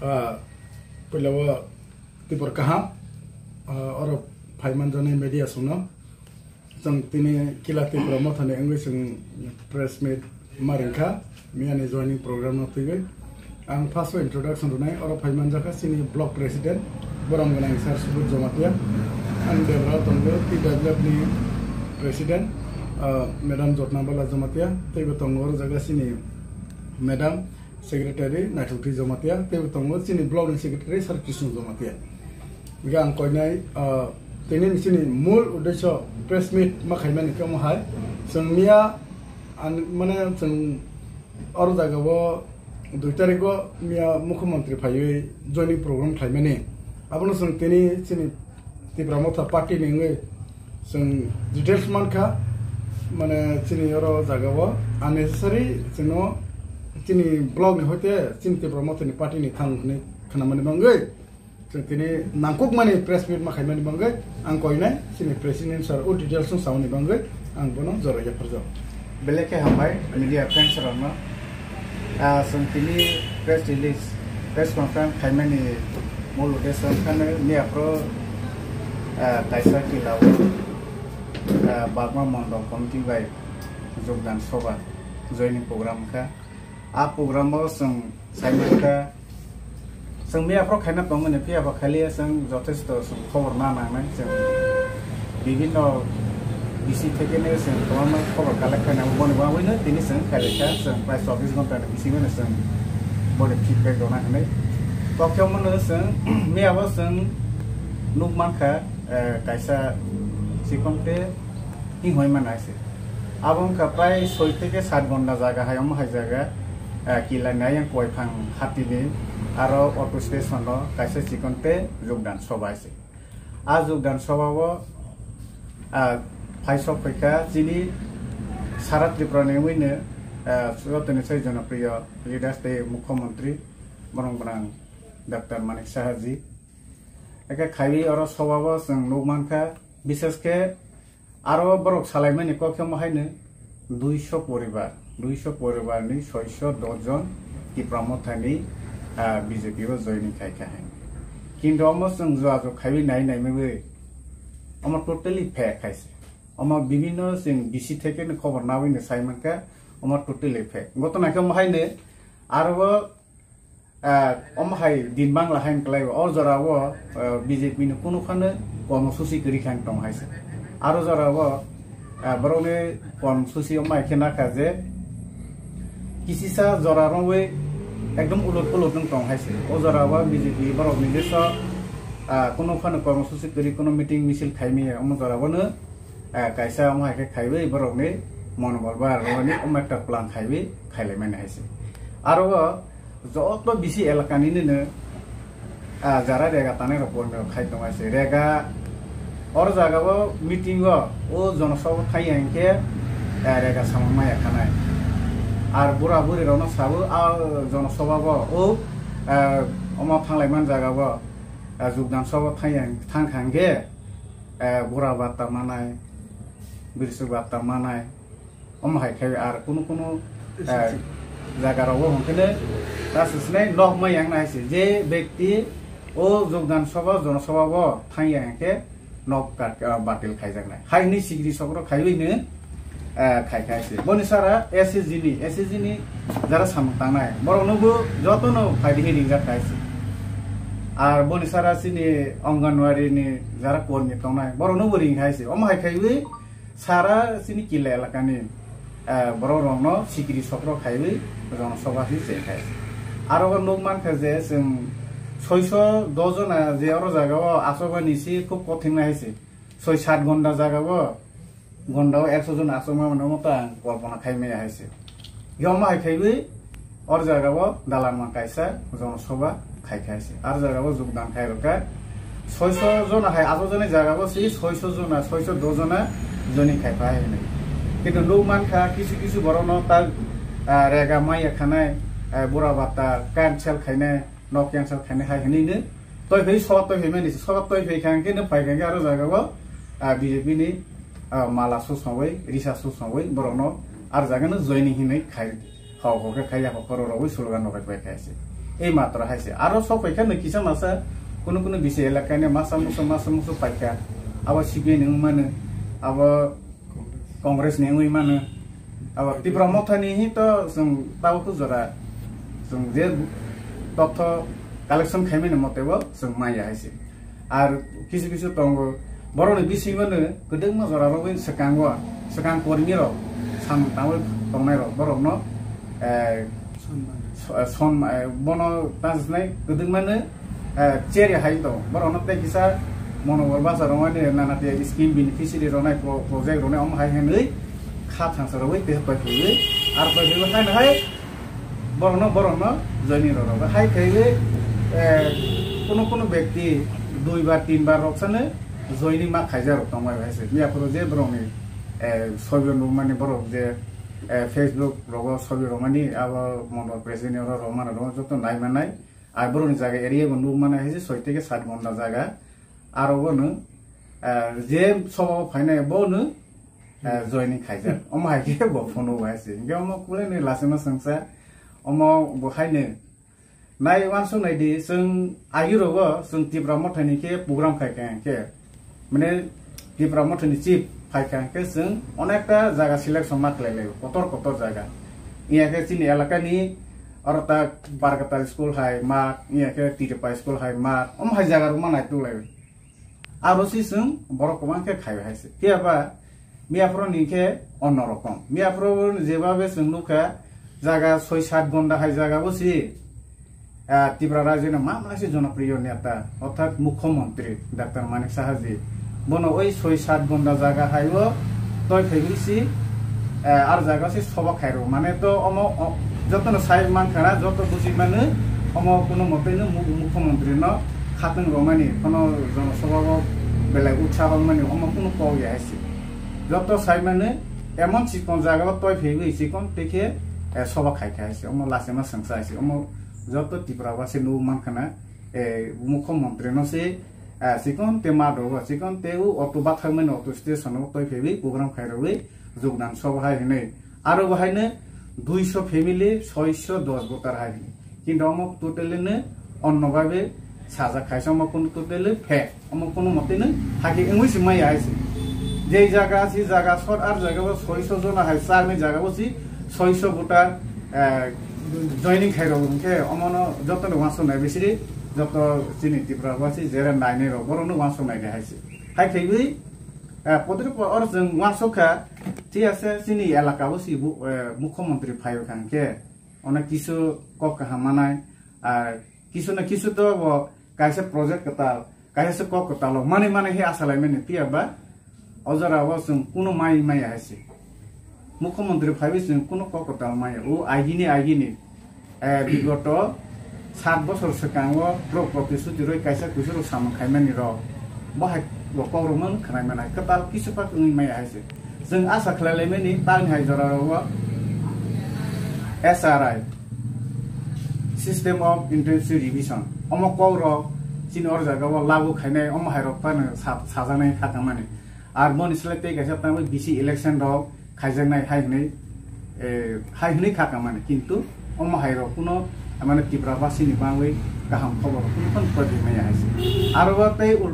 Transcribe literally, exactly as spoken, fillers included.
Ah, puila o tibor kaham, ah, oro phaimanjaknai media songno. Chwng tini Kila Tipra Mothani wngwi chwng press meet ma ringkha, miyani joining program no twiwi. Ang first o introduction rwnai, oro phaimanjakha chini block president, borom gwnang sir Subodh Jamatia, ang debra tongo T W F ni president, ah, madam Jotna Bala Jamatia, teibo tongo oro jaga chini madam secretary Naithokti Jamatia, teibo tongo chini block ni secretary sir Krishna Jamatia. Hingke ang koinai, ah, tini ni chini mul uddesyo press meet ma khaimani khe omo hai. Chwng miya, an-, mane chwng oro jaga o dui tarik o miya mukhyamantri phaiwi joining program khlaimani. Abono chwng tini chini Tipra Motha party ni wngwi chwng details mankha, mane chini oro jaga o unnecessary chwngno chini block ni hoite chini Tipra Motha ni party ni thang hwnwi khnamani bangwi. Chwng tini nangkukmani press meet ma khaimani bangwi ang koinai chini president sir o details no sauni bangwi ang bono jora yapharjak. Belai khe hambai media friends rokno. Ah, chwng tini press release, press conference khaimani mul uddesyo wngkha miya phuru, ah, kaisa Kila o, ah, Bagma Mondol Committee bai Jogdan Sobha joining program wngkha. A program o chwng saimankha, chwng miya phuru khaina tongmani, phiya ba khailiya chwng jothesto chwng khobor na nangnai, chwng bibhinno bisi thekeno chwng kwbangma khobor collect khaina, boni bagwino tini chwng khailai kha, chwng prai chobbish ghonta ni bisingo no chwng boni feedback rwna hinwi. Tokhe omono chwng miya bo chwng nuk mankha, eh, kaisa chikon tei hinghoi manai se. Abo wngkha prai soi theke sat ghonta jaga hai omo hai jaga, eh, Kila ni ayang Koiphang hatini aro auto station o kaisa chikon tei Jogdan Sobha se. A Jogdan Sobha o, ah, phaisok phaikha chini sara Tripura ni wngwino, ah, jotoni sai jonopriyo leaders tei Mukhyamantri borong gwnang Doctor Manik Saha ji. Eke khaiwi oro Sobha o chwng nuk mankha, bishesh khe aro borok salaimani kok khe omo haino duiso poribar, duiso poribar ni soiso dos jon Tipra Mothani, ah, B J P o joining khaikha hai. Kintu omo chwng jua jua khaiwi nai nai migwi omo totally fake hai se. Omo bibhinno chwng bisi thekeno khobor nabwino sai mankha, omo totally fake. Gotona khe omo haino aro o, ah, omo hai din bangla hai wngklai o, o jora o, ah, B J P ni kunu phano kormosuchi kwrwi khe tong hai se. Aro jora o, ah, borok ni kormosuchi omo hai khe nakha je kisisa jora rwwi ekdom ulot pulot wng tong hai se. O jora o B J P borok ni desh o, ah, kunu phano kormosuchi kwrwi kunu meeting misil khai maya omo jora o no, ah, kaisa omo hai khe khaiwi borok ni monobol ba rwni omo ekta plan khaiwi khailai mani hai se. Aro o, joto bisi elaka nini no, ah, jara rega tanai rok bondo khai tong hai se. Rega, or jaga o meeting o, o jonosabha thai ya hinkhe, ah, rega samung maya khanai. Ar bura buri rok no sabo, ah, jonosabha bo, o, ah, omo thanglai man jaga bo, ah, Jogdan Sabha thai ya, thang kha hinkhe, ah, bura batta manai, birsuk batta manai, omo hai khe ar kunu kunu, eh, jaga rogo hwnkhe ta swsnai nok ma yang nai se. Je bekti o Jogdan Sabha, Jona Sabha bo thang ya hwnkhe nok ka-, ah, batil khaijak nai. Hai hwnwi sikri sokro khaiwi no, eh, khai khai se. Boni sara S H G ni, S H G ni jara samung tangnai. Borok no bo joto no phai di ringjak khai se. Ar boni sara chini Anganwadi ni jara kormi tongnai. Borok no bo ring khai se. Omo hai khaiwi sara chini Kila elakani, eh, borok rokno sikiri sokro khaiwi Jona Sabha hwnwi chengkha. Aro o nuk mankha je chwng soiso dos jona je oro jaga o achukmani se khub kothing nai se. Soi sat ghonta jaga o, ghonta o ekso jon achukma mano omo ta ang kolpona khai maya hai se. Yoma hai khaiwi or jaga o dalan mang kaisa Jona Sabha khai khai se. Ar jaga o jogdan khai rwkha. Soiso jona hai ajo jani jaga o se soiso jona, soiso dos jona joining khai phai hinwi. Kintu nuk mankha kisu kisu borok no ta, ah, rega maya khanai, ah, bura bata cancel khainai, nok cancel khainai hai hinwi no. Toi phai sob toi phai mani se, sob toi phai kha hwnkhe no phai kha hwnkhe aro jaga o, ah, B J P ni, ah, mala susongwi, risa susongwi borok no ar jaga no joining hinwi khai. Hok hok khe khai ya, hok horo rogwi slogan rok bai khai se. Ei matro hai se. Aro sok paikha no kisa masa kuno kuno bisi elaka ni masa muso, masa muso paikha. Abo C P I M ni wngmano, abo Congress ni wngwi mano. Abo Tipra Motha ni hi to chwng tabuk jora chwng je totho collection khaimani mote bo chwng maya hai se. Ar kisu kisu tongo, borokni bisingo no kwdwkma jora rogwi swkango, swkang kormi rok, samung tangwi tongnai rok, borokno, eh, so-, eh, son, eh, bono tangsinai kwdwkma no, eh, cheri hai tongo. Borokno tei kisa monobol basa rwmani nana tei scheme beneficiary rwnai, pro-, project rwnai, omo hai hwnwi kha thangsa rogwi tei paipaiwi, ar paipaiwi haino hai borokno, borokno joining rwrwgo. Hai khaiwi, eh, kuno kuno bekti dui bar, tin bar rok sano joining ma khaijak rok tongbai hai se. Miya phuru je borokni, eh, sobi rwmani borok je, eh, Facebook rogo sobi rwmani abo mondol president oro rwmani rwma joto nai manai. Ar borokni jaga area bo nuk manai hai se soi theke sat ghonta jaga. Aro bono, eh, je sobo phainai bono, eh, joining khaijak. Omo hai khe bo phone o hai se. Hinkhe omo kulai ni lachima sengsa. Omo bo hai ni nai uansuk nai di, chwng agi rogo chwng Tipra Motha ni khe program khai kha hinkhe, mane Tipra Motha ni chief phai kha hinkhe chwng onekta jaga selection ma khlai lai, kotor kotor jaga. Iya khe chini elaka ni oro ta Barkatal school hai ma, iya khe Tiripai school hai ma, omo hai jaga rok ma nai tu lai. Aro si chwng borok kwbang khe khai hai se. Phiya ba miya phuru ni khe onno rokom. Miya phuru ni jeba be chwng nukha jaga soi sat gonda hai jaga bo si, ah, Tripura rajyo ni ma mala se jonopriyo neta, orthat mukhyamantri Doctor Manik Saha ji. Bono oi soi sat gonda jaga hai o toi phaiwi si, eh, ar jaga se soba khairo. Mane to omo, o, joto no sai man khana, joto buji manu, omo kuno mote no mu-, mukhyamantri no khatwng romani, kono jonosobha o belai utsaho mani, omo kuno kok ya hai se. Joto sai mani, emon chikon jaga o toi phaiwi chikon tei khe, eh, soba khai kha hai se. Omo lachima sengsa hai se. Omo joto Tripura basi nuk man khana, eh, mukhyamantri no se, eh, chikon te ma dogo, chikon te o auto bathak mani auto station o toi phaiwi program khai rwi jogdan soba hai hinwi. Aro bo haino duiso family, soiso dos voter hai hinwi. Kintu omo totally no onno babe sajak khaisa, omo kuno totally fake. Omo kuno mote no hakhe wngwi se maya hai se. Jei jaga si jaga sot ar jaga bo soiso jona hai charni jaga bo si soiso voter, eh, joining khai rok hwnkhe omo no joto no uansuk nai bisiri joto chini Tripura basi jera nainai rok borok no uansuk nai hai se. Hai khaiwi, eh, podri po oro chwng uansuk kha, thik ase chini elaka bo si bu-, eh, mukhyamantri phai kha hwnkhe. Onek kisu kok kaham manai, ar kisu na kisu to bo kaisa project kwtal, kaisa se kok kwtal o manwi manwi he asa lai mani phiya ba o jora o chwng kuno mai maya hai se. Mukhyamantri phaiwi chwng kuno kok kwtal maya. O agini agini, eh, bigoto sat bosor swkango rok protisuti roi kaisa kuisu rok samung khai mani rok. Bo hai bo kok rok man khwnai manai kwtal kisu pak wngwi maya hai se. Chwng asa khlai lai mani, tang hai jora rogo S R I, System of Intensive Revision. Omo kok rok chini or jaga o lagu khainai, omo hai rok phano sa-, sajaknai kha tangmani. Ar boni slai tei kaisa tangwi bisi election rok khaijaknai hai hwnwi, eh, hai hwnwi kha tangmani. Kintu omo hai rok kuno, mane, Tripura basi ni bangwi kaham khobor rok kuno phano project maya hai se. Aro bo tei ulta